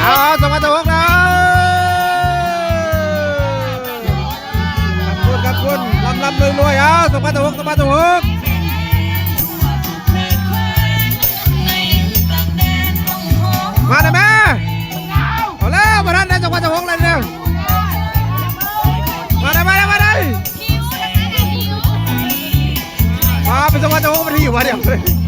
ເອົາ ສອງພັນຊາວຫົກນະ ຂອບຄຸນ ຂອບຄຸນ ລ່ຳໆລວຍໆ ເອົາ ສອງພັນຊາວຫົກ ສອງພັນຊາວຫົກ ມາແດ່ແມ່ ເອົາແລ້ວ ບໍ່ທັນໄດ້ ສອງພັນຊາວຫົກແລ້ວເດີ ມາແດ່ ມາແດ່ ມາແດ່ ມາແດ່ ມາ ເປັນ ສອງພັນຊາວຫົກ ມາທີ່ຢູ່ ມາດຽວ.